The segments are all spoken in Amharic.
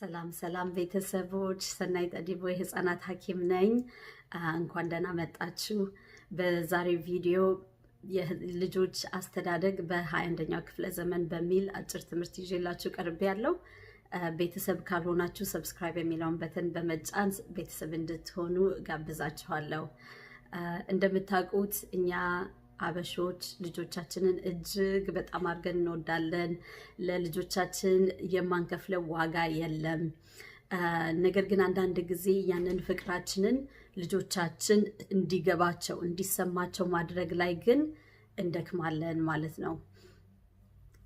ሰላም ሰላም ቤተሰቦች፣ ሰናይት ጠዲቦ የህፃናት ሐኪም ነኝ። እንኳን ደህና መጣችሁ። በዛሬው ቪዲዮ የልጆች አስተዳደግ በ21ኛው ክፍለ ዘመን በሚል አጭር ትምህርት ይዤላችሁ ቀርቤያለሁ። ቤተሰብ ካልሆናችሁ subscribe የሚለውን button በመጫን ቤተሰብ እንድትሆኑ ጋብዛችኋለሁ። እንደምታውቁት እኛ አበሾች ልጆቻችንን እጅግ በጣም አድርገን እንወዳለን። ለልጆቻችን የማንከፍለው ዋጋ የለም። ነገር ግን አንዳንድ ጊዜ ያንን ፍቅራችንን ልጆቻችን እንዲገባቸው፣ እንዲሰማቸው ማድረግ ላይ ግን እንደክማለን ማለት ነው።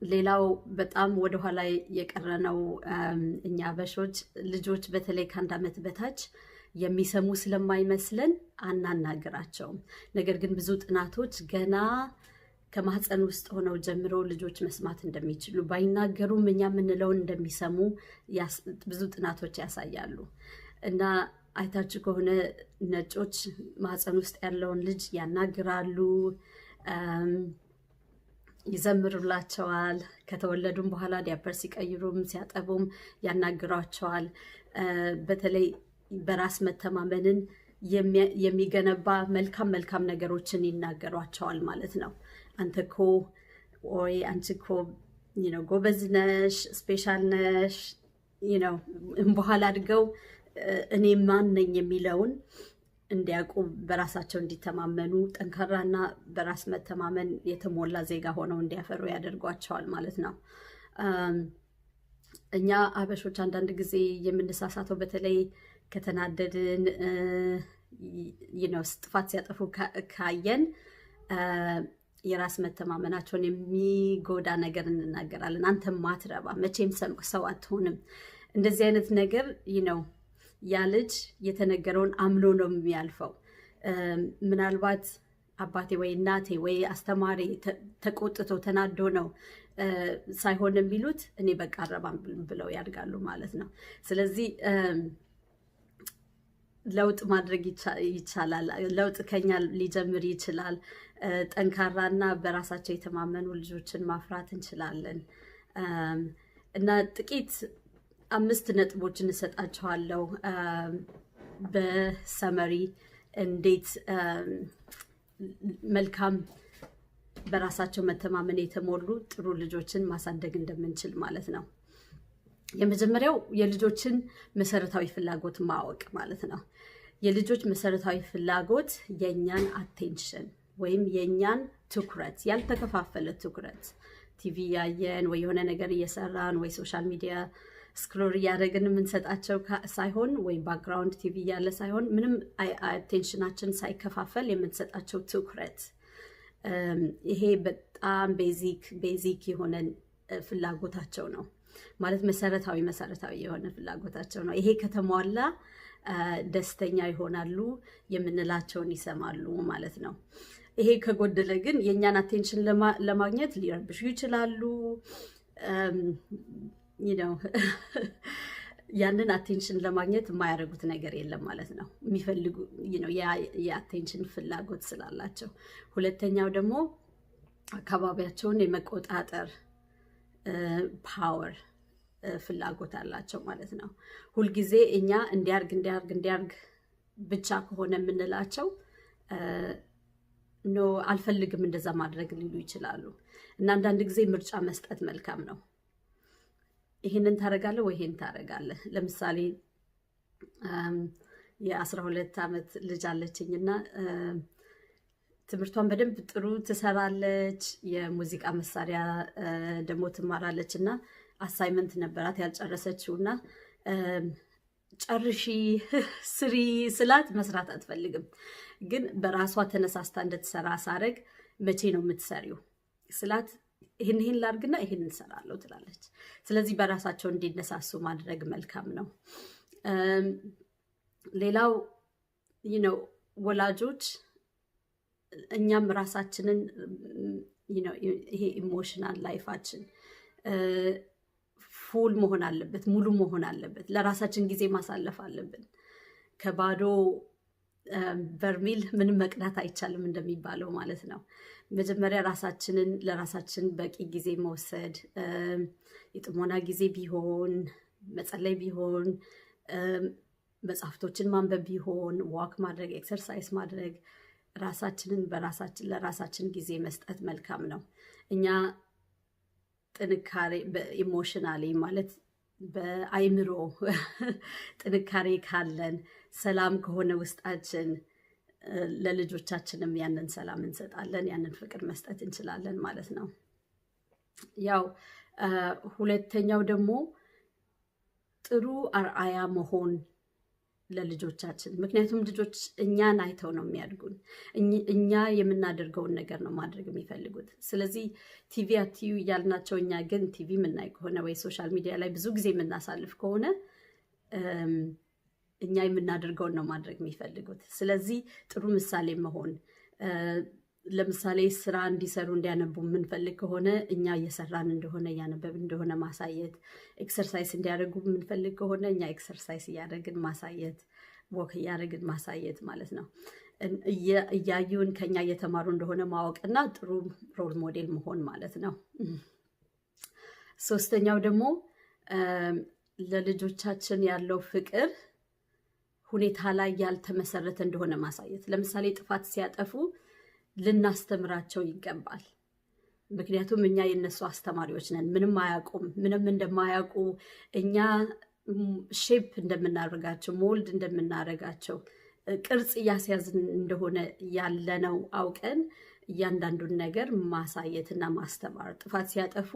ሌላው በጣም ወደኋላ የቀረነው እኛ አበሾች ልጆች በተለይ ከ1 ዓመት በታች የሚሰሙ ስለማይመስለን አናናግራቸውም። ነገር ግን ብዙ ጥናቶች ገና ከማህፀን ውስጥ ሆነው ጀምሮ ልጆች መስማት እንደሚችሉ፣ ባይናገሩም እኛ የምንለውን እንደሚሰሙ ብዙ ጥናቶች ያሳያሉ። እና አይታችሁ ከሆነ ነጮች ማህፀን ውስጥ ያለውን ልጅ ያናግራሉ፣ ይዘምሩላቸዋል። ከተወለዱም በኋላ ዲያፐር ሲቀይሩም ሲያጠቡም ያናግሯቸዋል። በተለይ በራስ መተማመንን የሚገነባ መልካም መልካም ነገሮችን ይናገሯቸዋል ማለት ነው። አንተ እኮ ወይ አንቺ እኮ ጎበዝ ነሽ፣ special ነሽ፣ በኋላ አድገው እኔ ማን ነኝ የሚለውን እንዲያውቁ፣ በራሳቸው እንዲተማመኑ፣ ጠንካራና በራስ መተማመን የተሞላ ዜጋ ሆነው እንዲያፈሩ ያደርጓቸዋል ማለት ነው። እኛ አበሾች አንዳንድ ጊዜ የምንሳሳተው በተለይ ከተናደድን፣ ጥፋት ሲያጠፉ ካየን የራስ መተማመናቸውን የሚጎዳ ነገር እንናገራለን። አንተ ማትረባ፣ መቼም ሰው አትሆንም። እንደዚህ አይነት ነገር ያ ልጅ የተነገረውን አምኖ ነው የሚያልፈው። ምናልባት አባቴ ወይ እናቴ ወይ አስተማሪ ተቆጥቶ ተናዶ ነው ሳይሆን የሚሉት፣ እኔ በቃ አልረባም ብለው ያድጋሉ ማለት ነው። ስለዚህ ለውጥ ማድረግ ይቻላል። ለውጥ ከኛ ሊጀምር ይችላል። ጠንካራና በራሳቸው የተማመኑ ልጆችን ማፍራት እንችላለን። እና ጥቂት አምስት ነጥቦችን እሰጣችኋለሁ በ summary እንዴት መልካም በራሳቸው መተማመን የተሞሉ ጥሩ ልጆችን ማሳደግ እንደምንችል ማለት ነው። የመጀመሪያው የልጆችን መሰረታዊ ፍላጎት ማወቅ ማለት ነው። የልጆች መሰረታዊ ፍላጎት የእኛን attention ወይም የእኛን ትኩረት፣ ያልተከፋፈለ ትኩረት፣ ቲቪ እያየን ወይ የሆነ ነገር እየሰራን ወይ social media scroll እያደረግን የምንሰጣቸው ሳይሆን ወይም background TV እያለ ሳይሆን፣ ምንም attention ኣችን ሳይከፋፈል የምንሰጣቸው ትኩረት፣ ይሄ በጣም basic basic የሆነ ፍላጎታቸው ነው፣ ማለት መሰረታዊ መሰረታዊ የሆነ ፍላጎታቸው ነው። ይሄ ከተሟላ ደስተኛ ይሆናሉ፣ የምንላቸውን ይሰማሉ ማለት ነው። ይሄ ከጎደለ ግን የእኛን attention ለማግኘት ሊረብሹ ይችላሉ። ያንን attention ለማግኘት የማያደርጉት ነገር የለም ማለት ነው። የሚፈልጉ የ attention ፍላጎት ስላላቸው። ሁለተኛው ደግሞ አካባቢያቸውን የመቆጣጠር power ፍላጎት አላቸው ማለት ነው። ሁልጊዜ እኛ እንዲያርግ፣ እንዲያርግ፣ እንዲያርግ ብቻ ከሆነ የምንላቸው no፣ አልፈልግም እንደዛ ማድረግ ሊሉ ይችላሉ። እና አንዳንድ ጊዜ ምርጫ መስጠት መልካም ነው። ይሄንን ታደርጋለህ ወይ ይሄን ታደርጋለህ። ለምሳሌ የ12 ዓመት ልጅ አለችኝ እና ትምህርቷን በደንብ ጥሩ ትሰራለች። የሙዚቃ መሳሪያ ደግሞ ትማራለች እና assignment ነበራት ያልጨረሰችው እና ጨርሺ፣ ስሪ ስላት መስራት አትፈልግም። ግን በራሷ ተነሳስታ እንድትሰራ ሳረግ መቼ ነው የምትሰሪው ስላት ይህን ይህን ላርግና ይህን እንሰራለሁ ትላለች። ስለዚህ በራሳቸው እንዲነሳሱ ማድረግ መልካም ነው። ሌላው ወላጆች እኛም ራሳችንን ይሄ emotional life ኣችን full መሆን አለበት፣ ሙሉ መሆን አለበት። ለራሳችን ጊዜ ማሳለፍ አለብን። ከባዶ በርሚል ምንም መቅዳት አይቻልም እንደሚባለው ማለት ነው። መጀመሪያ ራሳችንን ለራሳችን በቂ ጊዜ መውሰድ፣ የጥሞና ጊዜ ቢሆን መጸለይ ቢሆን፣ መጽሐፍቶችን ማንበብ ቢሆን፣ walk ማድረግ፣ exercise ማድረግ፣ ራሳችንን በራሳችን ለራሳችን ጊዜ መስጠት መልካም ነው። እኛ ጥንካሬ በ emotionally ማለት በአይምሮ ጥንካሬ ካለን፣ ሰላም ከሆነ ውስጣችን፣ ለልጆቻችንም ያንን ሰላም እንሰጣለን፣ ያንን ፍቅር መስጠት እንችላለን ማለት ነው። ያው ሁለተኛው ደግሞ ጥሩ አርአያ መሆን ለልጆቻችን። ምክንያቱም ልጆች እኛን አይተው ነው የሚያድጉን። እኛ የምናደርገውን ነገር ነው ማድረግ የሚፈልጉት። ስለዚህ ቲቪ አትዩ እያልናቸው እኛ ግን ቲቪ የምናይ ከሆነ ወይ social media ላይ ብዙ ጊዜ የምናሳልፍ ከሆነ እኛ የምናደርገውን ነው ማድረግ የሚፈልጉት። ስለዚህ ጥሩ ምሳሌ መሆን፣ ለምሳሌ ስራ እንዲሰሩ፣ እንዲያነቡ የምንፈልግ ከሆነ እኛ እየሰራን እንደሆነ፣ እያነበብን እንደሆነ ማሳየት፣ exercise እንዲያደርጉ የምንፈልግ ከሆነ እኛ exercise እያደረግን ማሳየት፣ walk እያደረግን ማሳየት ማለት ነው። እያዩን ከኛ እየተማሩ እንደሆነ ማወቅና ጥሩ role model መሆን ማለት ነው። ሶስተኛው ደግሞ ለልጆቻችን ያለው ፍቅር ሁኔታ ላይ ያልተመሰረተ እንደሆነ ማሳየት። ለምሳሌ ጥፋት ሲያጠፉ ልናስተምራቸው ይገባል። ምክንያቱም እኛ የእነሱ አስተማሪዎች ነን። ምንም አያውቁም። ምንም እንደማያውቁ፣ እኛ shape እንደምናደርጋቸው፣ mold እንደምናደርጋቸው፣ ቅርጽ እያስያዝን እንደሆነ ያለነው አውቀን እያንዳንዱን ነገር ማሳየትና ማስተማር፣ ጥፋት ሲያጠፉ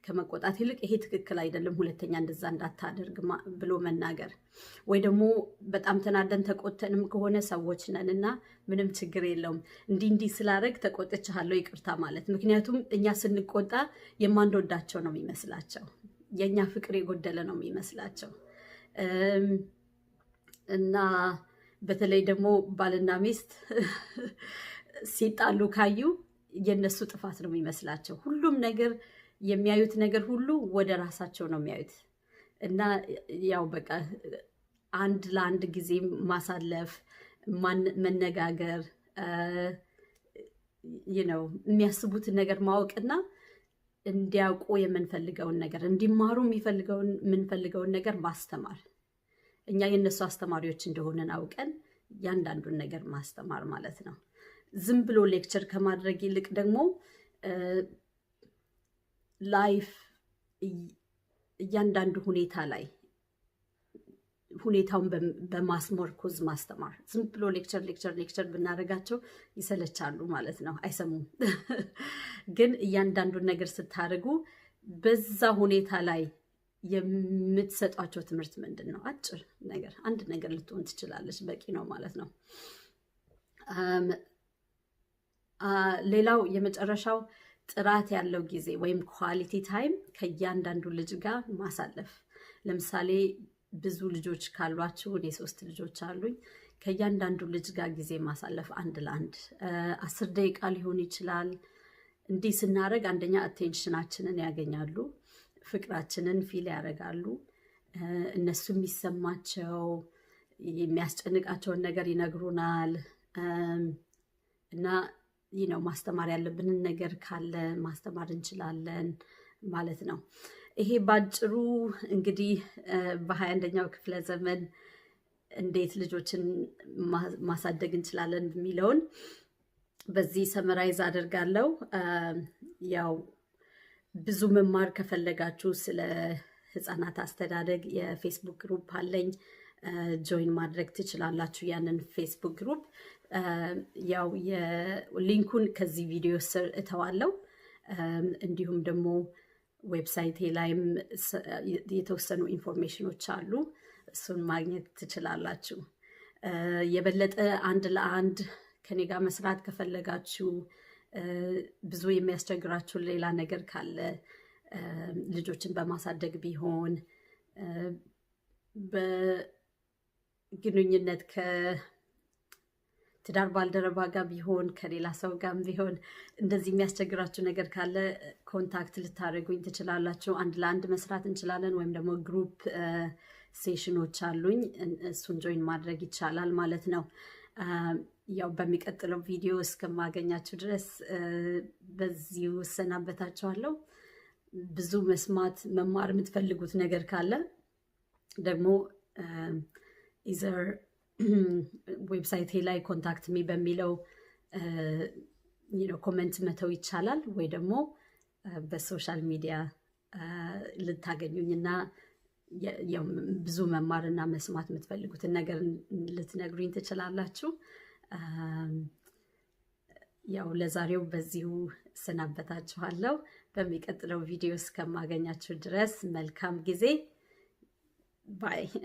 ከመቆጣት ይልቅ ይሄ ትክክል አይደለም፣ ሁለተኛ እንደዛ እንዳታደርግ ብሎ መናገር፣ ወይ ደግሞ በጣም ተናደን ተቆጥተንም ከሆነ ሰዎች ነን እና ምንም ችግር የለውም፣ እንዲህ እንዲህ ስላደረግ ተቆጥቻለሁ ይቅርታ ማለት። ምክንያቱም እኛ ስንቆጣ የማንወዳቸው ነው የሚመስላቸው፣ የእኛ ፍቅር የጎደለ ነው የሚመስላቸው። እና በተለይ ደግሞ ባልና ሚስት ሲጣሉ ካዩ የእነሱ ጥፋት ነው የሚመስላቸው። ሁሉም ነገር፣ የሚያዩት ነገር ሁሉ ወደ ራሳቸው ነው የሚያዩት። እና ያው በቃ አንድ ለአንድ ጊዜ ማሳለፍ፣ መነጋገር፣ የሚያስቡትን ነገር ማወቅና እንዲያውቁ የምንፈልገውን ነገር፣ እንዲማሩ የምንፈልገውን ነገር ማስተማር፣ እኛ የእነሱ አስተማሪዎች እንደሆንን አውቀን እያንዳንዱን ነገር ማስተማር ማለት ነው። ዝም ብሎ lecture ከማድረግ ይልቅ ደግሞ life እያንዳንዱ ሁኔታ ላይ ሁኔታውን በማስመርኮዝ ማስተማር። ዝም ብሎ lecture lecture lecture ብናደርጋቸው ይሰለቻሉ ማለት ነው፣ አይሰሙም። ግን እያንዳንዱን ነገር ስታደርጉ በዛ ሁኔታ ላይ የምትሰጧቸው ትምህርት ምንድን ነው? አጭር ነገር፣ አንድ ነገር ልትሆን ትችላለች፣ በቂ ነው ማለት ነው። ሌላው የመጨረሻው ጥራት ያለው ጊዜ ወይም quality time ከእያንዳንዱ ልጅ ጋር ማሳለፍ። ለምሳሌ ብዙ ልጆች ካሏችሁ፣ እኔ ሶስት ልጆች አሉኝ። ከእያንዳንዱ ልጅ ጋር ጊዜ ማሳለፍ አንድ ለአንድ 10 ደቂቃ ሊሆን ይችላል። እንዲህ ስናደርግ አንደኛ attention ኣችንን ያገኛሉ፣ ፍቅራችንን feel ያደርጋሉ። እነሱ የሚሰማቸው፣ የሚያስጨንቃቸውን ነገር ይነግሩናል። እና ማስተማር ያለብንን ነገር ካለ ማስተማር እንችላለን ማለት ነው። ይሄ ባጭሩ እንግዲህ በ21ኛው ክፍለ ዘመን እንዴት ልጆችን ማሳደግ እንችላለን የሚለውን በዚህ summarize አደርጋለሁ። ያው ብዙ መማር ከፈለጋችሁ ስለ ህፃናት አስተዳደግ የ Facebook group አለኝ። Join ማድረግ ትችላላችሁ ያንን Facebook group። ያው link ኡን ከዚህ ቪዲዮ ስር እተዋለሁ። እንዲሁም ደግሞ website ኤ ላይም የተወሰኑ information ኖች አሉ። እሱን ማግኘት ትችላላችሁ። የበለጠ አንድ ለአንድ ከኔ ጋር መስራት ከፈለጋችሁ፣ ብዙ የሚያስቸግራችሁ ሌላ ነገር ካለ፣ ልጆችን በማሳደግ ቢሆን፣ በግንኙነት ከትዳር ባልደረባ ጋር ቢሆን፣ ከሌላ ሰው ጋር ቢሆን፣ እንደዚህ የሚያስቸግራችሁ ነገር ካለ contact ልታደርጉኝ ትችላላችሁ። አንድ ለአንድ መስራት እንችላለን፣ ወይም ደግሞ group session ኖች አሉኝ። እሱን join ማድረግ ይቻላል ማለት ነው። ያው በሚቀጥለው ቪዲዮ እስከማገኛችሁ ድረስ በዚሁ እሰናበታችኋለሁ። ብዙ መስማት፣ መማር የምትፈልጉት ነገር ካለ ደግሞ either website ኤ ላይ "contact me" በሚለው comment መተው ይቻላል፣ ወይ ደግሞ በ social media ልታገኙኝ እና ብዙ መማርና መስማት የምትፈልጉትን ነገር ልትነግሩኝ ትችላላችሁ። ያው ለዛሬው በዚሁ እሰናበታችኋለሁ። በሚቀጥለው ቪዲዮ እስከማገኛችሁ ድረስ መልካም ጊዜ። Bye።